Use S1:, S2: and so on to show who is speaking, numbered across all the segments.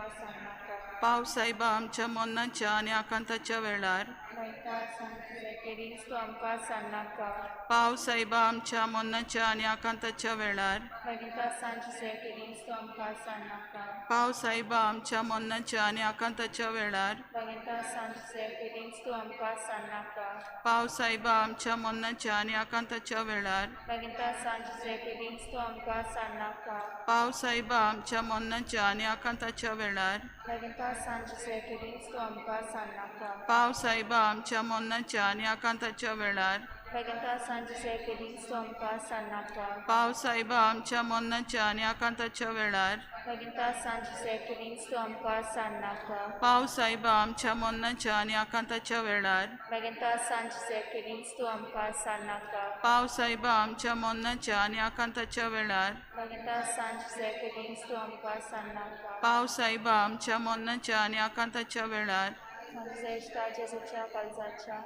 S1: आमकां सांडनाका.
S2: पाव सायबा आमच्या मरणाच्या आनी आकांताच्या वेळार.
S1: भागिंता सांत जुझे केदींच तूं आमकां सांडनाका.
S2: पाव सायबा आमच्या मरणाच्या आनी आकांताच्या वेळार.
S1: भागिंता सांत जुझे केदींच तूं आमकां सांडनाका.
S2: पाव सायबा आमच्या मरणाच्या आनी आकांताच्या वेळार.
S1: भागिंता सांत जुझे केदींच तूं आमकां सांडनाका.
S2: पाव सायबा आमच्या मरणाच्या आनी आकांताच्या वेळार.
S1: भागिंता सांत जुझे केदींच तूं आमकां सांडनाका.
S2: पाव सायबा आमच्या मरणाच्या आनी आकांताच्या वेळार.
S1: भागिंता सांत जुझे केदींच तूं आमकां सांडनाका.
S2: पाव सायबा आमच्या मरणाच्या आनी आकांताच्या वेळार.
S1: भागिंता सांत जुझे केदींच तूं आमकां सांडनाका.
S2: पाव सायबा आमच्या मरणाच्या आनी आकांताच्या वेळार.
S1: भागिंता सांत जुझे केदींच तूं आमकां सांडनाका.
S2: पाव सायबा आमच्या मरणाच्या आनी आकांताच्या वेळार.
S1: भागिंता सांत जुझे केदींच तूं आमकां सांडनाका.
S2: पाव सायबा आमच्या मरणाच्या आनी आकांताच्या वेळार.
S1: भागिंता सांत जुझे केदींच तूं आमकां सांडनाका.
S2: पाव सायबा आमच्या मरणाच्या आनी आकांताच्या वेळार.
S1: सांत जुझे इश्टा जेजूच्या काळजाच्या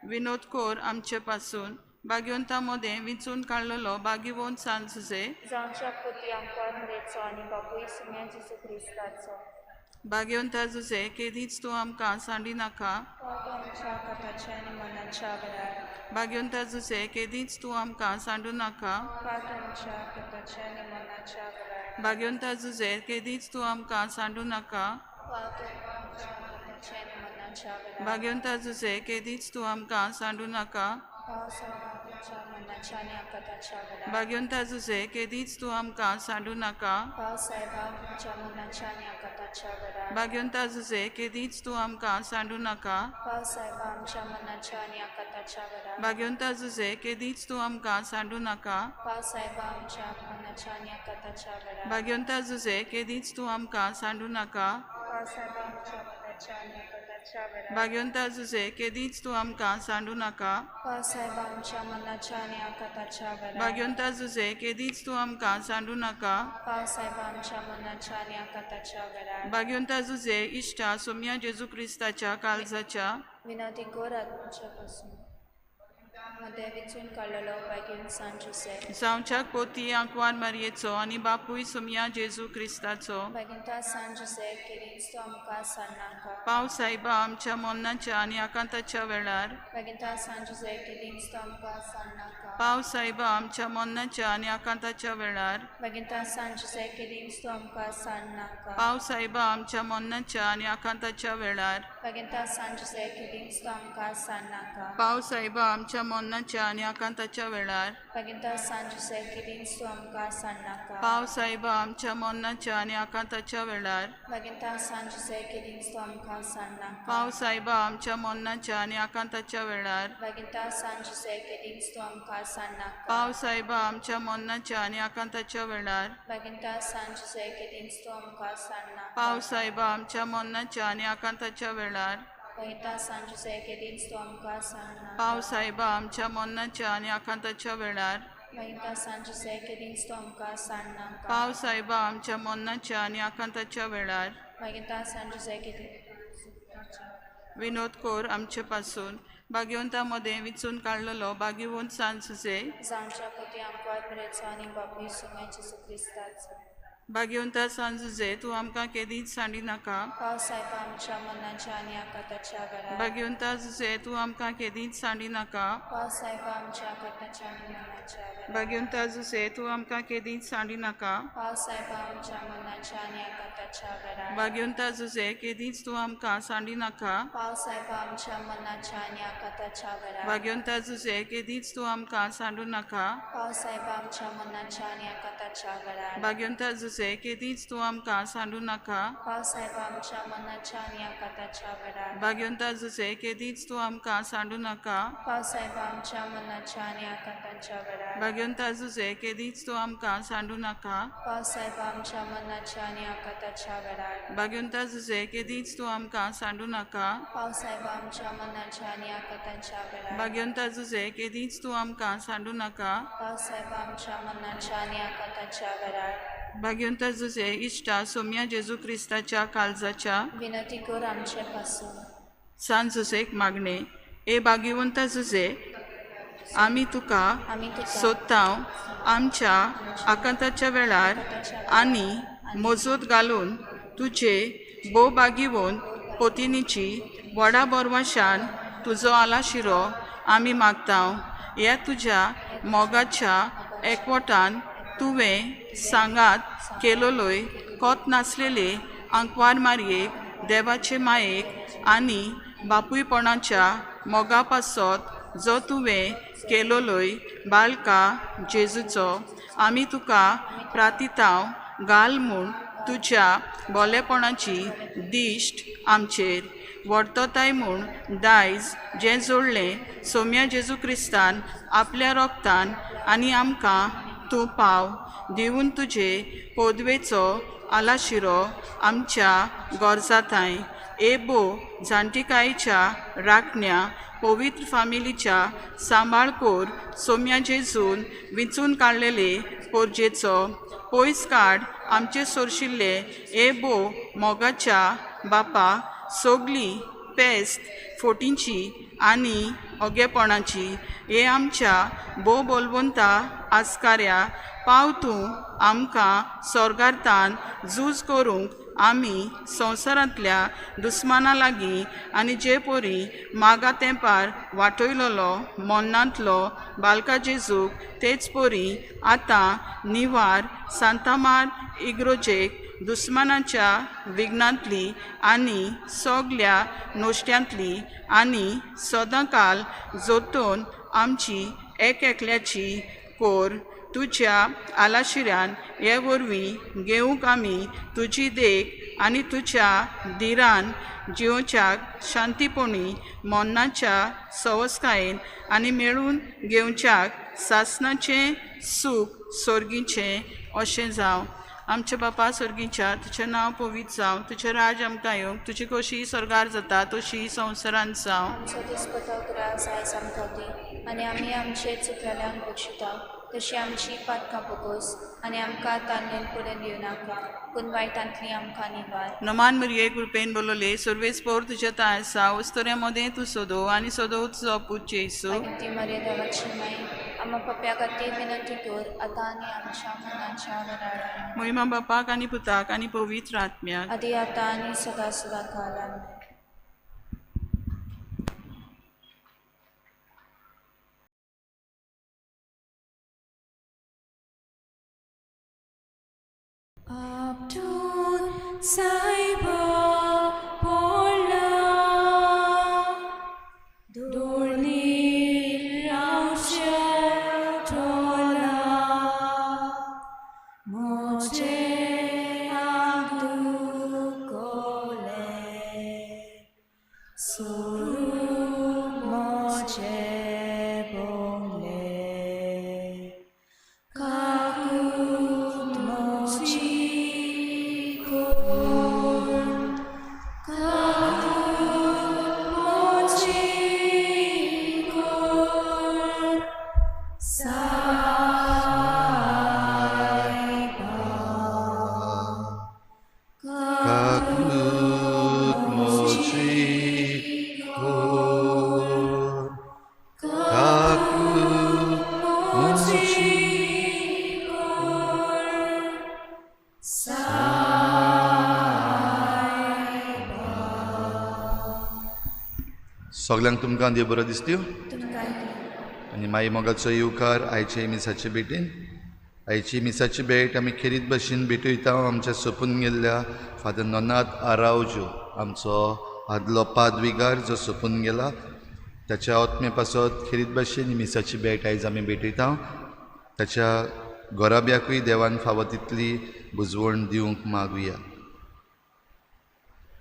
S2: विनोद कोर आमचे पासून भाग्यवंता मदें विंचून काडलेलो भाग्यवंत सांत जुझे.
S1: जावच्या पुती आमकां मरेचो आनी बापूय सुम्या जेजू क्रिस्ताचो.
S2: भाग्यवंता जुझे केदींच तूं आमकां सांडिनाका.
S1: पाव आमच्या आकांताच्या आनी मरणाच्या वेळार.
S2: भाग्यवंता जुझे केदींच तूं आमकां सांडू नाका.
S1: पाव आमच्या आकांताच्या आनी मरणाच्या वेळार.
S2: भाग्यवंता जुझे केदींच तूं आमकां सांडू नाका.
S1: पाव आमच्या आकांताच्या आनी मरणाच्या वेळार.
S2: भाग्यवंता जुझे केदींच तूं आमकां सांडू नाका.
S1: पाव सायबा आमच्या मरणाच्या आनी आकांताच्या वेळार.
S2: भाग्यवंता जुझे केदींच तूं आमकां सांडू नाका.
S1: पाव सायबा आमच्या मरणाच्या आनी आकांताच्या वेळार.
S2: भाग्यवंता जुझे केदींच तूं आमकां सांडू नाका.
S1: पाव सायबा आमच्या मरणाच्या आनी आकांताच्या वेळार.
S2: भाग्यवंता जुझे केदींच तूं आमकां सांडू नाका.
S1: पाव सायबा आमच्या मरणाच्या आनी आकांताच्या वेळार.
S2: भाग्यवंता जुझे केदींच तूं आमकां सांडू नाका.
S1: पाव सायबा आमच्या मरणाच्या आनी आकांताच्या वेळार.
S2: भाग्यवंता जुझे केदींच तूं आमकां सांडू नाका.
S1: पाव सायबा आमच्या मरणाच्या आनी आकांताच्या वेळार.
S2: भाग्यवंता जुझे केदींच तूं आमकां सांडू नाका.
S1: पाव सायबा आमच्या मरणाच्या आनी आकांताच्या वेळार.
S2: भाग्यवंता जुझे इश्टा सोम्या जेजू क्रिस्ताच्या काळजाच्या
S1: विनोदी कोर आमच्या पासून मदें विंचून काडलेलो भाग्यवंत सांत जुझे.
S2: जावच्याक पोती आंकवार मारयेचो आनी बापूय सोम्या जेजू क्रिस्ताचो.
S1: भागिंता सांत जुझे केदींच तूं आमकां सांडनाका.
S2: पाव सायबा आमच्या मरणाच्या आनी आकांताच्या वेळार.
S1: भागिंता सांत जुझे केदींच तूं आमकां सांडनाका.
S2: पाव सायबा आमच्या मरणाच्या आनी आकांताच्या वेळार.
S1: भागिंता सांत जुझे केदींच तूं आमकां सांडनाका.
S2: पाव सायबा आमच्या मरणाच्या आनी आकांताच्या वेळार.
S1: भागिंता सांत जुझे केदींच तूं आमकां सांडनाका.
S2: पाव सायबा आमच्या मरणाच्या आनी आकांताच्या वेळार.
S1: भागिंता सांत जुझे केदींच तूं आमकां सांडनाका.
S2: पाव सायबा आमच्या मरणाच्या आनी आकांताच्या वेळार.
S1: भागिंता सांत जुझे केदींच तूं आमकां सांडनाका.
S2: पाव सायबा आमच्या मरणाच्या आनी आकांताच्या वेळार.
S1: भागिंता सांत जुझे केदींच तूं आमकां सांडनाका.
S2: पाव सायबा आमच्या मरणाच्या आनी आकांताच्या वेळार.
S1: भागिंता सांत जुझे केदींच तूं आमकां सांडनाका.
S2: पाव सायबा आमच्या मरणाच्या आनी आकांताच्या वेळार.
S1: भागिंता सांत जुझे केदींच तूं आमकां सांडनाका.
S2: पाव सायबा आमच्या मरणाच्या आनी आकांताच्या वेळार.
S1: भागिंता सांत जुझे केदींच तूं आमकां सांडनाका.
S2: पाव सायबा आमच्या मरणाच्या आनी आकांताच्या वेळार.
S1: भागिंता सांत जुझे केदींच.
S2: विनोद कोर आमचे पासून भाग्यवंता मदें विंचून काडलेलो भाग्यवंत सांत जुझे.
S1: जावच्या पोती आंकवार मरेचो आनी बापूय सुम्या जेजू क्रिस्ताचो.
S2: भाग्यवंता सांत जुझे तूं आमकां केदींच सांडिनाका.
S1: पाव सायबा आमच्या मरणाच्या आनी आकांताच्या वेळार.
S2: भाग्यवंता जुझे तूं आमकां केदींच सांडिनाका.
S1: पाव सायबा आमच्या आकांताच्या आनी मरणाच्या वेळार.
S2: भाग्यवंता जुझे तूं आमकां केदींच सांडिनाका.
S1: पाव सायबा आमच्या मरणाच्या आनी आकांताच्या वेळार.
S2: भाग्यवंता जुझे केदींच तूं आमकां सांडिनाका.
S1: पाव सायबा आमच्या मरणाच्या आनी आकांताच्या वेळार.
S2: भाग्यवंता जुझे केदींच तूं आमकां सांडू नाका.
S1: पाव सायबा आमच्या मरणाच्या आनी आकांताच्या वेळार.
S2: भाग्यवंता जुझे केदींच तूं आमकां सांडू नाका.
S1: पाव सायबा आमच्या मरणाच्या आनी आकांताच्या वेळार.
S2: भाग्यवंता जुझे केदींच तूं आमकां सांडू नाका.
S1: पाव सायबा आमच्या मरणाच्या आनी आकांताच्या वेळार.
S2: भाग्यवंता जुझे केदींच तूं आमकां सांडू नाका.
S1: पाव सायबा आमच्या मरणाच्या आनी आकांताच्या वेळार.
S2: भाग्यवंता जुझे केदींच तूं आमकां सांडू नाका.
S1: पाव सायबा आमच्या मरणाच्या आनी आकांताच्या वेळार.
S2: भाग्यवंता जुझे केदींच तूं आमकां सांडू नाका.
S1: पाव सायबा आमच्या मरणाच्या आनी आकांताच्या वेळार.
S2: भाग्यवंता जुझे इश्टा सोम्या जेजू क्रिस्ताच्या काळजाच्या
S1: विनंती कर आमचे पासून.
S2: सांत जुझेक मागणे. ए भाग्यवंता जुझे आमी तुका सोदतांव आमच्या आकांताच्या वेळार आनी मजत घालून तुजे भोव बागिवोन पोतिनीची व्हडा बोरवाशान तुजो आलाशिरो आमी मागता. ह्या तुज्या मोगाच्या एकवटान तुवें सांगात केलोलोय कोत नासलेले आंकवार मारयेक देवाचे मायेक आनी बापूयपणाच्या मोगा पासत जो तुवें केलोलोय बालका जेजूचो आमी तुका प्रातिताव घाल म्हूण तुज्या बोलेपणाची दिश्ट आमचेर वर्तताय म्हूण दायज जें जोडलें सोम्या जेजू क्रिस्तान आपल्या रोगतान आनी आमकां तूं पाव दिवन तुजे पोदवेचो आलाशिरो आमच्या गोरजाताय ए बो जाणटिकायेच्या राखण्या पवित्र फामिलीच्या सांबाळ कोर सोम्या जेजून विंचून काडलेले पोरजेचो पयस काड आमचे सोरशिल्ले ए बो मोगाच्या बापा सोगली पेस्त फोटींची आनी ओगेपणाची हे आमच्या भोव बोलवंता आस्काऱ्या पाव तूं आमकां सोर्गार्तान झूज करूंक आमी संवसारांतल्या दुस्माना लागीं आनी जे परी मागा तेंपार वाटयलोलो मोन्नांतलो बालका जेजूक तेच परी आतां निवार सांतामार इग्रोजेक दुस्मानाच्या विघ्नांतली आनी सगल्या नोश्ट्यांतली आनी सदांकाल जोतून आमची एक एकल्याची कोर तुज्या आलाशिऱ्यान हे वरवीं घेवंक आमी तुजी देख आनी तुज्या धिरान जिवच्याक शांतीपणी मोन्नाच्या सवस्कायेन आनी मेळून घेवच्याक सासणाचें सूख सोर्गीचें अशें जावं. आमच्या बापा सर्गीच्या तुजें नांव पवित्र जावं, तुजें राज आमकां येवंक, तुजी खोशी स्वर्गार जाता तशी संवसारांत जावं.
S1: आमचो दिसपटो ग्रास आयज आमकां दी आनी आमी आमचे चुकलेल्यांक बक्षिता तशी आमची पातकां पोकोस आनी आमकां तान्नेल पडून दिवं नाका पूण वायटांतली आमकां निवार.
S2: नमान मरिये कृपेन बोलवले सर्वेस पोर तुज्या ताय आसा उस्तोऱ्या मदें तूं सोदो आनी सोदो तुजो पूत जेजू.
S1: ती मरिये देवाची माई आमा पप्या खातीर विनंती कर आतां आनी आमच्या मनाच्या वेळार.
S2: महिमा बापाक आनी पुताक आनी पवित्र आत्म्याक
S1: आदी आतां आनी सदां सदां काल. आमेन.
S3: Abdul Saiba Pola Dorni Rausha Tola Moche Abdul Kole Suru Moche Bongle Kakut Mochi
S4: Kakut mochi kor, kakut mochi
S3: kor,
S4: सगल्यांक तुमकां देव बरो दिसत्यो
S1: तुमकां
S4: आनी माई मोगाचो येवकार आयचे मिसाचे भेटीन. आयची मिसाची भेट आमी खेरीत भशेन भेटयता आमच्या सोंपून गेल्ल्या फादर नोनाद आरावजो आमचो आदलो पादविगार जो सोंपून गेला ताच्या आत्मे पासत खेरीत भशेन मिसाची भेट आयज आमी भेटयता. ताच्या घराब्याकूय देवान फावो तितली बुजवण दिवंक मागुया.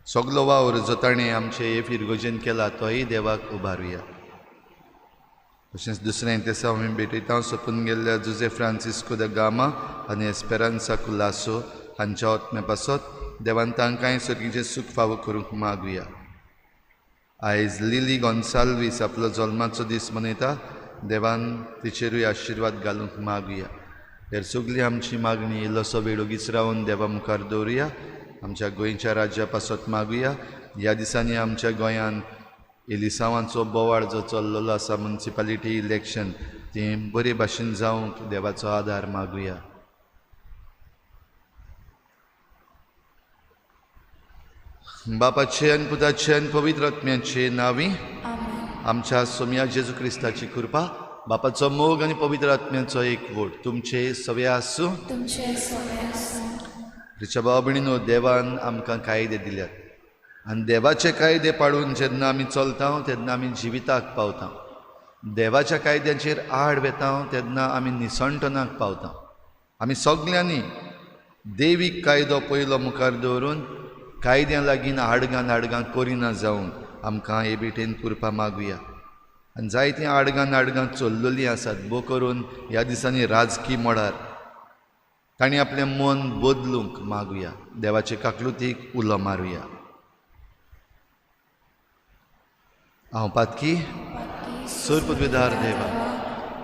S4: सगलो वावर जो ताणें आमचे हे फिरगोजेन केला तोय देवाक उबारुया. तशेंच दुसरें तेसा आमी भेटयता सोंपून गेल्ल्या जुजे फ्रांसिस्को the Gama आनी एस्पेरांसा कुलासो हांच्या आत्मे पासत देवान तांकांय सर्गीचें सूख फावो करूंक मागुया. आयज लिली गोन्साल्वीस आपलो जल्माचो दीस मनयता, देवान तिचेरूय आशिर्वाद घालूंक मागुया. हेर सगली आमची मागणी इल्लोसो वेळ ओगीच रावन देवा मुखार दवरुया. आमच्या गोंयच्या राज्या पासत मागुया. ह्या दिसांनी आमच्या गोंयांत एलिसांवांचो बोवाळ जो चल्लेलो आसा मुन्सिपालिटी इलेक्शन तें बरे भाशेन जावंक देवाचो आदार मागुया. बापाचे आनी पुताचे आनी पवित्र आत्म्याचे नांवी
S1: आमेन.
S4: आमच्या सोमया जेजू क्रिस्ताची कृपा, बापाचो मोग आनी पवित्र आत्म्याचो एकवट तुमचे सवे आसूं.
S1: तुमचे सवे आसूं.
S4: रिच्या भाव भयणीनो, देवान आमकां कायदे दिल्यात आनी देवाचे कायदे पाळून जेन्ना आमी चलता तेन्ना आमी जिविताक पावता. देवाच्या कायद्यांचेर आड वेता तेन्ना आमी निसणटनाक पावता. आमी सगल्यांनी देवीक कायदो पयलो मुखार दवरून कायद्यां लागीं आडगां नाडगां करिना जावन आमकां हे भेटेन कृपा मागुया. आनी जायतीं आडगां नाडगां चल्लेलीं आसात, भो करून ह्या दिसांनी राजकी मळार तांणी आपलें मन बदलूंक मागुया, देवाचे काकलुतीक उलो मारुया. हांव पातकी सरपदवीदार देवा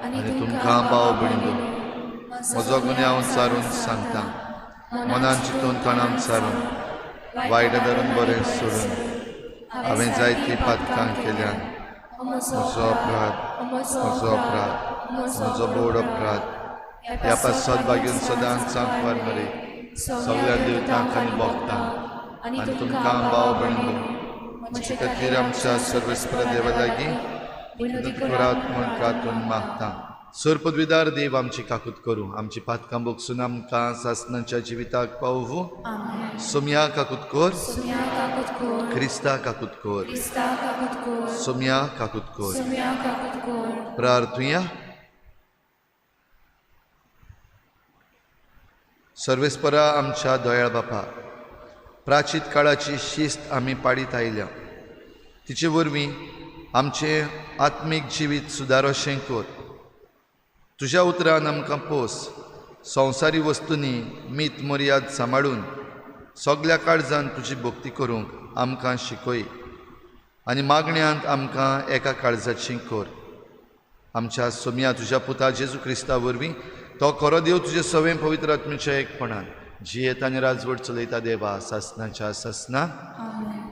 S4: आनी तुमकां भाव भयणीनो म्हजो गुन्यांव सारून सांगता, मनान चिंतून तणान सारून वायट धरून बरें सोडून हांवें जायतीं पातकां केल्यान. म्हजो अपराध, म्हजो अपराध, म्हजो बोड अपराध. ह्या पासत बागेन सदांच सांकवार मरे सगळ्या देवतांक आनी भोगतांक आनी तुमकां भाव भयणीनो म्हजे खातीर आमच्या सर्वेस्पर देवा लागीं विनंती करात म्हूण प्रार्थून मागता. सरपदवीदार देव आमची काकूत करूं, आमची पातकां बोगसून आमकां सासणाच्या जिविताक पावूं.
S1: आमेन.
S4: सोमया काकूत कर,
S1: सोम्या काकूत कर,
S4: क्रिस्ता काकूत कर,
S1: क्रिस्ता काकूत कर,
S4: सोमया काकूत कर.
S1: सोम्या काकूत कर.
S4: प्रार्थुया. सर्वेस्परा आमच्या दयाळ बापा, प्राचीत काळाची शिस्त आमी पाडीत आयल्या, तिचे वरवीं आमचें आत्मीक जिवीत सुदारोशें कर. तुज्या उतरान आमकां पोस, संवसारी वस्तूंनी मीत मर्याद सांबाळून सगल्या काळजान तुजी भक्ती करूंक आमकां शिकय आनी मागण्यांत आमकां एका काळजाची कर. आमच्या सोमया तुज्या पुता जेजू क्रिस्ता वरवीं तो खरो देव तुजे सवें पवित्र आत्म्याच्या एकपणान जियेता आनी राजवट चलयता देवा सासनाच्या सासना.
S1: आमेन.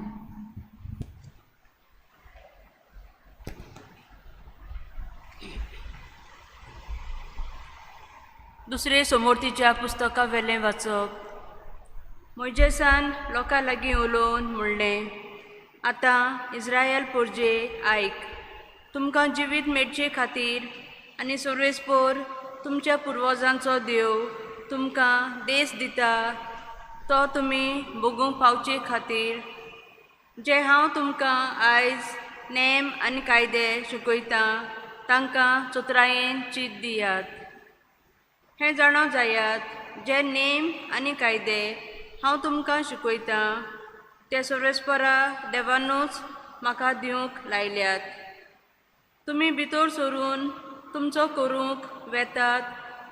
S5: दुसरे समोरतीच्या पुस्तका वेलें वाचप. मोयजेसान लोकां लागीं उलोवन म्हणलें, आतां इस्रायल पोरजे आयक, तुमकां जिवीत मेळचे खातीर आनी सर्वेस्पोर तुमच्या पुर्वजांचो देव तुमकां देश दिता तो तुमी भोगूंक पावचे खातीर जे हांव तुमकां आयज नेम आनी कायदे शिकयतां तांकां चतुरायेन चीत दियात. हें जाणा जायात, जे नेम आनी कायदे हांव तुमकां शिकयतां ते सर्वेस्परा देवानूच म्हाका दिवंक लायल्यात. तुमी भितर सरून तुमचो करूंक वेतात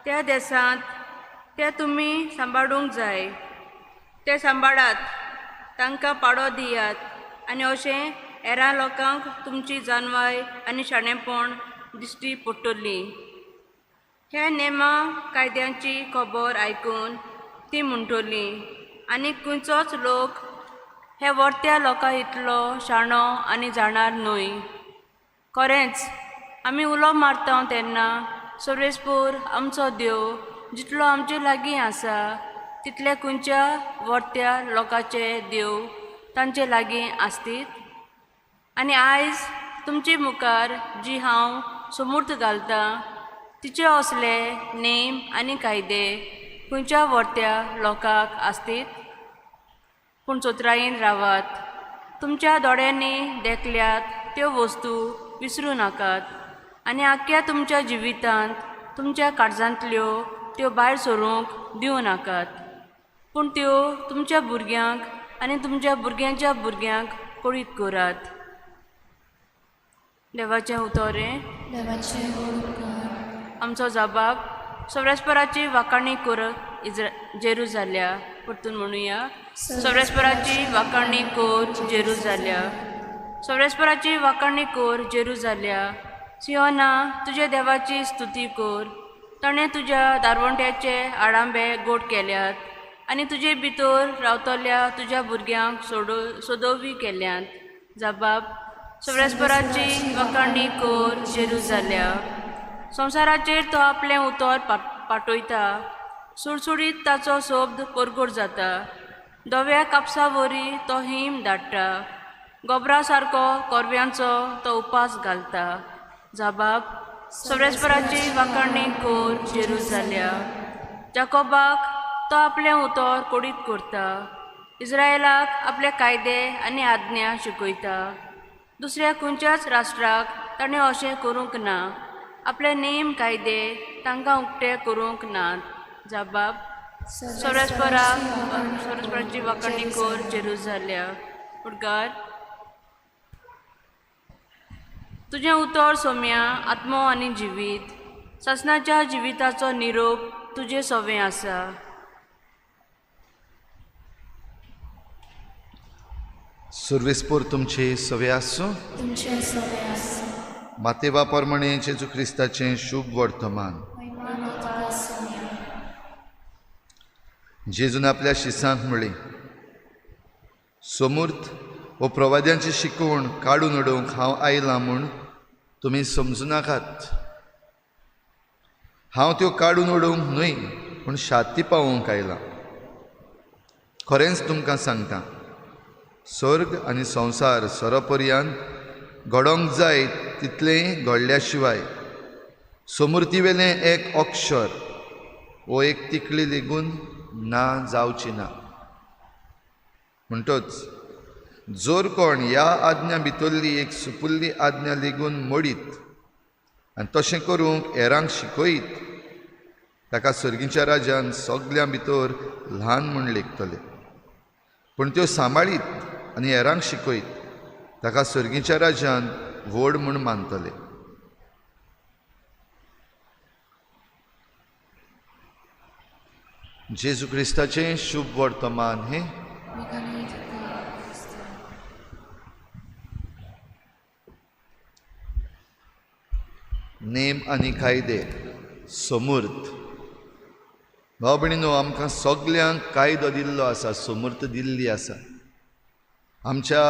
S5: त्या देसांत ते तुमी सांबाळूंक जाय. ते सांबाळात, तांकां पाडो दियात आनी अशें हेरां लोकांक तुमची जानवाय आनी शाणेपण दिश्टी पडटली. ह्या नेमा कायद्यांची खबर आयकून ती म्हणटली, आनी खंयचोच लोक हे वर्त्या लोकां इतलो शाणो आनी जाणार न्हय. खरेंच आमी उलो मारता तेन्ना सर्वेस्पोर आमचो देव जितलो आमचे लागीं आसा तितले खंयच्या वर्त्या लोकांचे देव तांचे लागीं आसतीत. आनी आयज तुमचे मुखार जी हांव समूर्त घालतां तिचे असले नेम आनी कायदे खंयच्या वर्त्या लोकांक आसतीत. पूण चतुरायेन रावात, तुमच्या दोळ्यांनी देखल्यात त्यो वस्तू विसरूं नाकात आनी आख्ख्या तुमच्या जिवितांत तुमच्या काळजांतल्यो त्यो भायर सरूंक दिवं नाकात, पूण त्यो तुमच्या भुरग्यांक आनी तुमच्या भुरग्यांच्या भुरग्यांक कळीत करात. देवाचें उतोरें.
S1: देवाचें उपकार.
S5: आमचो जबाब सवरेस्पराची वाखाणी कर जेरुजाल्या. परतून म्हणुया, सवरेस्पराची वाखाणी कर जेरुजाल्या, सवरेस्पराची वाखाणी कर जेरुजाल्या. सियोना तुज्या देवाची स्तुती कर, ताणें तुज्या दारवंट्याचे आडांबे गोड केल्यात आनी तुजे भितर रावतल्या तुज्या भुरग्यांक सोदोवी केल्यात. जबाब सवरेस्पराची वाखाणी कर जेरुजाल्या. संवसाराचेर तो आपलें उतर पाठयता, सुडसुडीत ताचो शब्द परगट जाता. धव्या कापसा वरी तो हीम धाडटा, गोबरा सारको कोरव्यांचो तो उपास घालता. जाबाब सर्वेस्पराची वाखाणी कोर जेरुजाल्या. जाकोबाक तो आपलें उतर कोडीत करता, इस्रायलाक आपले कायदे आनी आज्ञा शिकयता. दुसऱ्या खंयच्याच राष्ट्राक ताणें अशें करूंक ना, आपले नेम कायदे तांकां उक्ते करूंक नात. जाबाब सर्वेस्पराची वाखाणी कोर जेरुजाल्या. उडगार तुजें उतर सोम्या आत्मो आनी जिवीत, सासणाच्या जिविताचो निरोप तुजें सवें आसा.
S4: सुर्वेस्पोर तुमचे सवे आसूं.
S1: तुमचे सवे आसूं.
S4: मातेवा प्रमाणे जेजू क्रिस्ताचें शुभ वर्तमान. जेजून आपल्या शिसांक म्हळें, सोमूर्त वो प्रवाद्यांची शिकवण काडून उडोवंक हांव आयलां म्हूण तुमी समजू नाकात. हांव त्यो काडून उडोवंक न्हय, पूण शाती पावोवंक आयलां. खरेंच तुमकां सांगता, स्वर्ग आनी संवसार सरोपर्यान घडोवंक जाय तितलें घडल्या शिवाय सोमुर्तीवेलें एक अक्षर वो एक तिकली लेगून ना जावची ना. म्हणटच जर कोण ह्या आज्ञा भितरली एक सुपुल्ली आज्ञा लेगून मोडीत आनी तशें करूंक हेरांक शिकयत, ताका सर्गीच्या राज्यान सगल्यां भितर ल्हान म्हूण लेखतले. पूण त्यो सांबाळीत आनी हेरांक शिकयत ताका सर्गीच्या राज्यान व्हड म्हूण मानतले. जेजू क्रिस्ताचें शुभ वर्तमान हें. नेम आनी कायदे सोमूर्त. भाव भयणीनो, आमकां सगल्यांक कायदो दिल्लो आसा, सोमूर्त दिल्ली आसा. आमच्या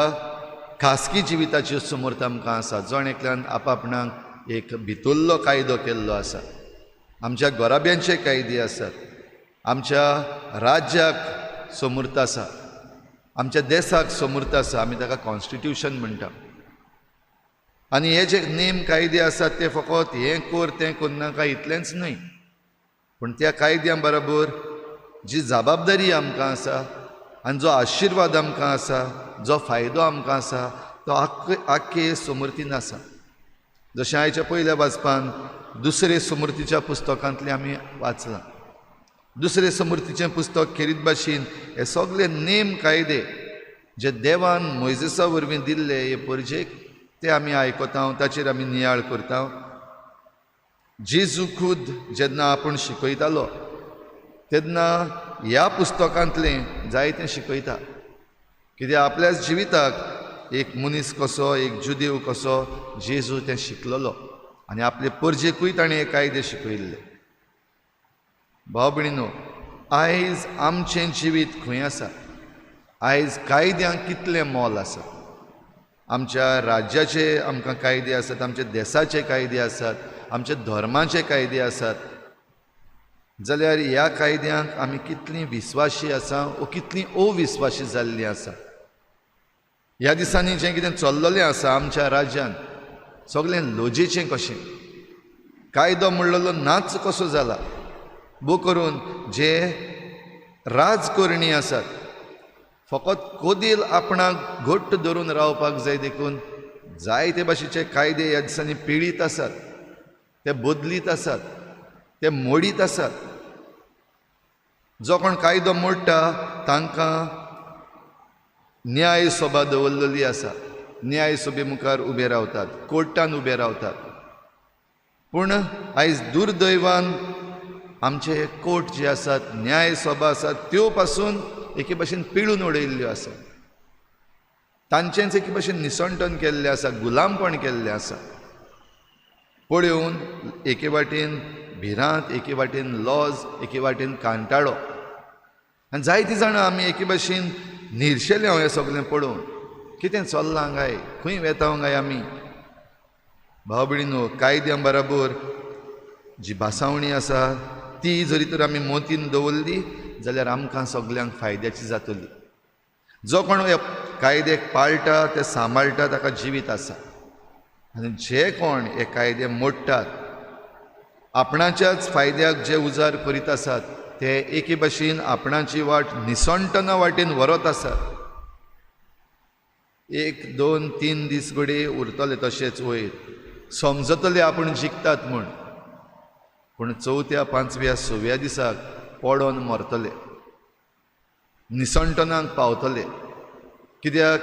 S4: खासगी जिविताच्यो सोमूर्त आमकां आसा. जण एकल्यान आपणाक एक भितरलो कायदो केल्लो आसा. आमच्या घराब्यांचे कायदे आसात, आमच्या राज्याक सोमूर्त आसा, आमच्या देसाक सोमूर्त आसा. आमी ताका कॉन्स्टिट्युशन म्हणटा. आनी हे जे नेम कायदे आसात ते फकत हें कर तें करनाका इतलेंच न्हय, पूण त्या कायद्यां बरोबर जी जबाबदारी आमकां आसा आनी जो आशिर्वाद आमकां आसा, जो फायदो आमकां आसा, तो आख्खे सोमूर्तीन आसा. जशें आयच्या पयल्या वाचपान दुसरे सोमूर्तीच्या पुस्तकांतलें आमी वाचलां. दुसरे सोमूर्तीचें पुस्तक खेरीत भाशेन हे सगळे नेम कायदे जे देवान मोयजेसा वरवीं दिल्ले हे परजेक, ते आमी आयकता, ताचेर आमी नियाळ करता. जेजू खुद जेन्ना आपूण शिकयतालो तेन्ना ह्या पुस्तकांतलें जायतें शिकयता. कित्याक आपल्याच जिविताक एक मनीस कसो, एक जुदेव कसो जेजू तें शिकलेलो आनी आपले परजेकूय ताणें हे कायदे शिकयल्ले. भाव भयणीनो, आयज आमचें जिवीत खंय आसा? आयज कायद्यांक कितलें मोल आसा? आमच्या राज्याचे आमकां कायदे आसात, आमच्या देसाचे कायदे आसात, आमच्या धर्माचे कायदे आसात. जाल्यार ह्या कायद्यांक आमी कितलीं विस्वाशी आसा वो कितलीं अविस्वाशी जाल्लीं आसा? ह्या दिसांनी जें कितें चल्ललें आसा आमच्या राज्यांत सगळें लजेचें कशें, कायदो म्हणलेलो नाच कसो जाला. बो करून जे राजकरणी आसात फकत कोदील आपणाक घट्ट धरून रावपाक जाय देखून जायते भाशेचे कायदे ह्या दिसांनी पिळीत आसात, ते बदलीत आसात, ते मोडीत आसात. जो कोण कायदो मोडटा तांकां न्याय सभा दवरलेली आसा. न्याय सभे मुखार उबे रावतात, कोर्टान उबे रावतात. पूण आयज दुर्दैवान आमचे कोर्ट जे आसात, न्याय सभा आसात, त्यो पासून एके भाशेन पिळून उडयल्ल्यो आसा. तांचेंच एके भाशेन निसणटन केल्लें आसा, गुलामपण केल्लें आसा. पळोवन एके वाटेन भिरांत, एके वाटेन लॉज, एके वाटेन कांटाळो आनी जायतीं जाणां आमी एके भाशेन निर्शेले हांव हें सगळें पळोवन, कितें चल्लां काय, खंय वेता काय आमी? भाव भयणीनो, कायद्यां बराबर जी भासावणी आसा ती जरी तर आमी मोतीन दवरली जाल्यार आमकां सगल्यांक फायद्याची जातली. जो कोण कायदे पाळटा ते सांबाळटा ताका जिवीत आसा, आनी जे कोण हे कायदे मोडटात, आपणाच्याच फायद्याक जे उजार करीत आसात, ते एके भाशेन आपणाची वाट निसणटना वाटेन व्हरत आसात. 1, 2, 3 दीस घडये उरतले तशेंच वयर, समजतले आपूण जिखतात म्हूण, पूण 4थ्या, 5व्या, 6व्या दिसाक पडोन मरतले, निसणटनाक पावतले. कित्याक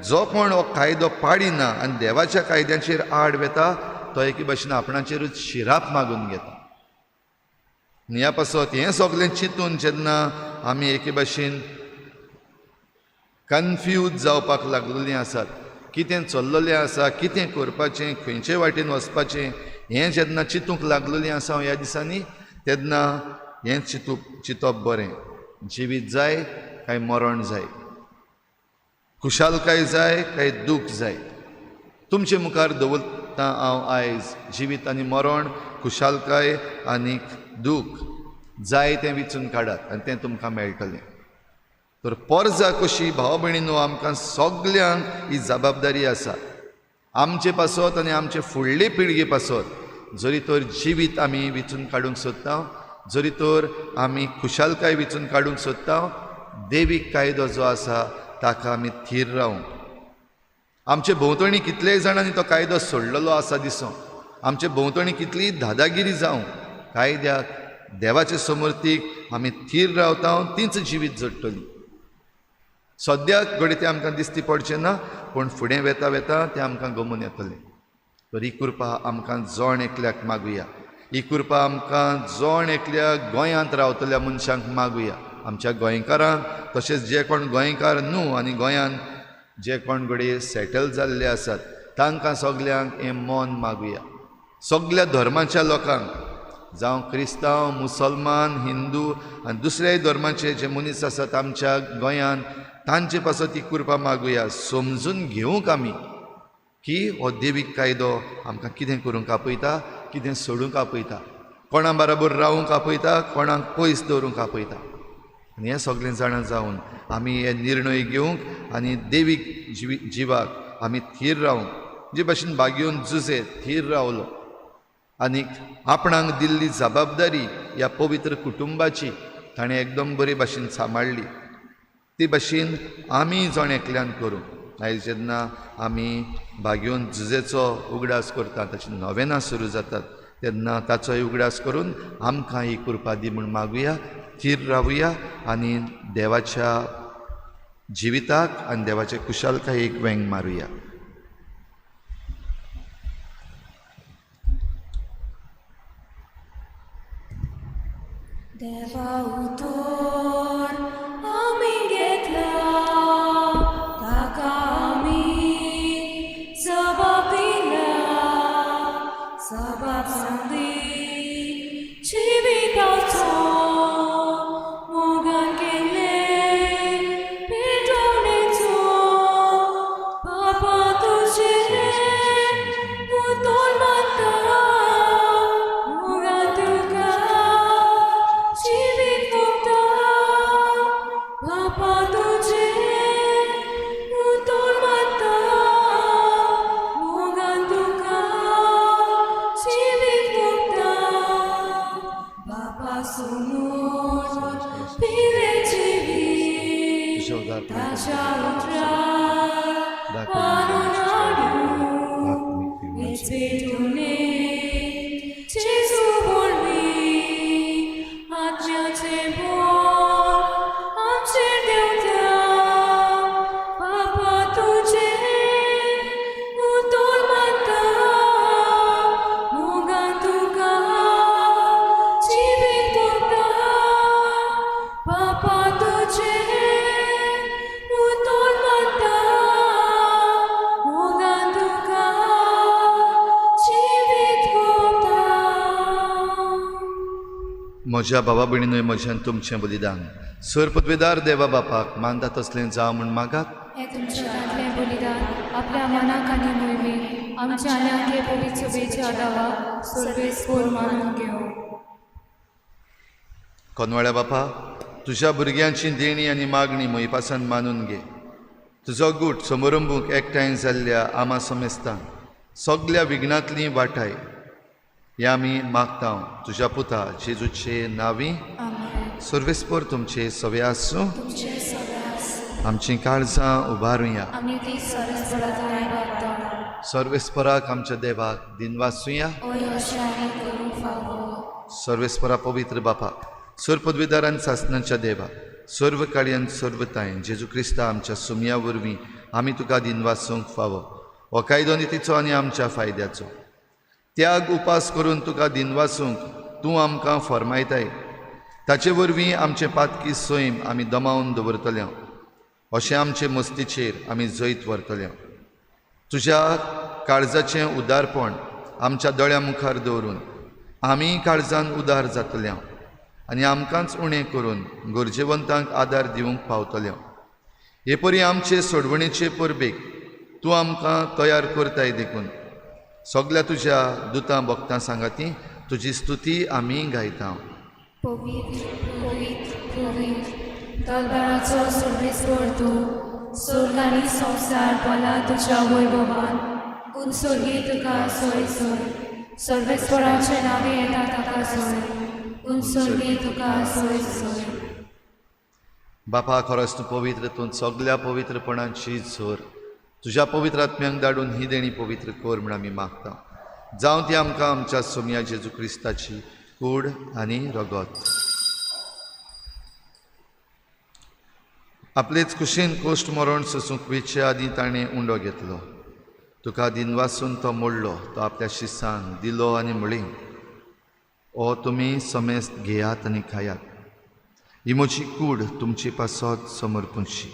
S4: जो कोण हो कायदो पाडिना आनी देवाच्या कायद्याचेर आड वेता तो एके भाशेन आपणाचेरूच शिराप मागून घेता. आनी ह्या पासत हें सगळें चिंतून जेन्ना आमी एके भाशेन कन्फ्यूज जावपाक लागलेलीं आसात, कितें चल्ललें आसा, कितें करपाचें, खंयचे वाटेन वचपाचें हें जेन्ना चिंतूंक लागलेलीं आसा ह्या दिसांनी, तेन्ना हें चिंतप बरें. जिवीत जाय काय मरण जाय, खुशालकाय जाय काय दूख जाय. तुमचे मुखार दवरता हांव आयज जिवीत आनी मरण, खुशालकाय आनी दूख, जाय तें विचून काडात आनी तें तुमकां मेळटलें. तर पोरजा कशी भाव भयणीनो आमकां सगल्यांक ही जबाबदारी आसा, आमचे पासत आनी आमचे फुडले पिळगे पासत. जरी तर जिवीत आमी विचून काडूंक सोदता, जरी तर आमी खुशालकाय विचून काडूंक सोदता, देवीक कायदो जो आसा ताका आमी थीर रावूंक. आमचे भोंवतणी कितलेय जाणांनी तो कायदो सोडलेलो आसा दिसों, आमचे भोंवतणी कितलीय दादागिरी जावं, कायद्याक देवाचे समर्थीक आमी थीर रावता, तीच जिवीत जोडटली. सद्याक घडये तें आमकां दिसती पडचें ना, पूण फुडें वेता वेता तें आमकां गमून येतलें. तर ही कृपा आमकां जण एकल्याक मागुया, ही कृपा आमकां जण एकल्या गोंयांत रावतल्या मनशांक मागुया, आमच्या गोंयकारांक, तशेंच जे कोण गोंयकार न्हू आनी गोंयांत जे कोण घडये सेटल जाल्ले आसात तांकां सगल्यांक हें मन मागुया. सगल्या धर्माच्या लोकांक, जावं क्रिस्तांव, मुसलमान, हिंदू आनी दुसऱ्याय धर्माचे जे मनीस आसात आमच्या गोंयांत, तांचे पासत ही कृपा मागुया. समजून घेवंक आमी की हो देवीक कायदो आमकां कितें करूंक आपयता, कितें सोडूंक आपयता, कोणा बराबर रावूंक आपयता, कोणाक पयस दवरूंक आपयता. आनी हें सगळें जाणा जावन आमी हे निर्णय घेवंक आनी देवीक जिवाक आमी थीर रावंक. जे भाशेन बागेवन जुजे थीर रावलो आनी आपणाक दिल्ली जबाबदारी ह्या पवित्र कुटुंबाची ताणें एकदम बरे भाशेन सांबाळ्ळी, ते भाशेन आमी जण एकल्यान करूं. आयज जेन्ना आमी बागेवन जुजेचो उगडास करता, ताची नवेनां सुरू जातात, तेन्ना ताचोय उगडास करून आमकां ही कृपा दी म्हूण मागुया, थीर रावुया आनी देवाच्या जिविताक आनी देवाचे कुशालकायेक वेंग मारुया.
S3: देवा उतर आमी घेतला, ताका आमी जबाब दिला, जबाब सांगली जिविताचो मोगान केल्ले पेटवणेचो. बाबा तुजें उतर मानता, मोगान तुका जिवीत मुक्ता. बाबा तुजें उतर मानता, मोगान तुका जिवीत मुक्ता. बाबा समोर पिले जिवीत, ताच्या उतराक मानून हाडूं. हेच पेटवणेंत जेजू वरवीं आत्म्याचें बळ आमचेर देंवता. बाबा तुजें उतर मानता, मोगान तुका जिवीत मुक्ता. बाबा तुजें उतर मानता, मोगान तुका जिवीत मुक्ता.
S4: म्हज्या भावा भयणीनूय म्हज्यान तुमचें बलिदान सर पदवेदार देवा बापाक मानता तसलें जावं म्हूण मागात.
S6: हें तुमच्या हातांतलें बलिदान आपल्या मनाक आनी मोहिमेक आमच्या आनी आमगे पवित्र सभेच्या आदावाक सर्वेस्पोर मानून घेवं.
S4: कोनवाळ्या बापा, तुज्या भुरग्यांची देणी आनी मागणी मोहिपासान मानून घे. तुजो गूट समरंबूंक एकठांय जाल्ल्या आमा समेस्तांक सगल्या विघ्नांतली वाटाय हें आमी मागता तुज्या पुता जेजूचे नांवी। सर्वेस्पर तुमचे सवे आसूं। आमचीं काळजां उबारुया। सर्वेस्पराक आमच्या देवाक दिनवासुया। सर्वेस्परा पवित्र बापा, सर्व पदवीदारान सासनाच्या देवा, सर्व काळयान सर्व तायन जेजू क्रिस्ता आमच्या सुमया वरवीं आमी तुका दिनवासूंक फावो। हो कायदो नितीचो आनी आमच्या फायद्याचो त्याग उपास करून तुका दिनवासूंक तूं आमकां फर्मायताय। ताचे वरवीं आमचें पातकी सैम आमी दमावन दवरतले, अशें आमचे मस्तीचेर आमी जैत व्हरतले। तुज्या काळजाचें उदारपण आमच्या दोळ्या मुखार दवरून आमी काळजान उदार जातले आनी आमकांच उणें करून गरजेवंतांक आदार दिवंक पावतले। हे परी आमचे सोडवणेचे परबेक तूं आमकां तयार करताय देखून सगल्या तुज्या दुतां भक्तां सांगाती तुजी स्तुती आमी गायता।
S6: पवित्र पवित्र पवित्र दरबाराचो सर्वेस्पर तूं, स्वर्ग आनी संवसार भरला तुज्या वैभवान। उंचोगी तुका सोय सोय, सर्वेस्पराचे नांवे येता ताका सोय, उंचोगी तुका सोय सोय।
S4: बापा, खरोच तूं पवित्र, तूं सगल्या पवित्रपणाची झर। तुज्या पवित्र आत्म्यांक धाडून ही देणी पवित्र कर म्हूण आमी मागता। जावं ती आमकां आमच्या सोमया जेजू क्रिस्ताची कूड आनी रगत। आपलेच कुशीन कोश्ट मरण सोसूंक वेचे आदीं ताणें उंडो घेतलो, तुका दिनवासून तो मोडलो, तो आपल्या शिसांक दिलो आनी म्हणलें, ओ तुमी समेस्त घेयात आनी खायात, ही म्हजी कूड तुमचे पासत समर्पणशी।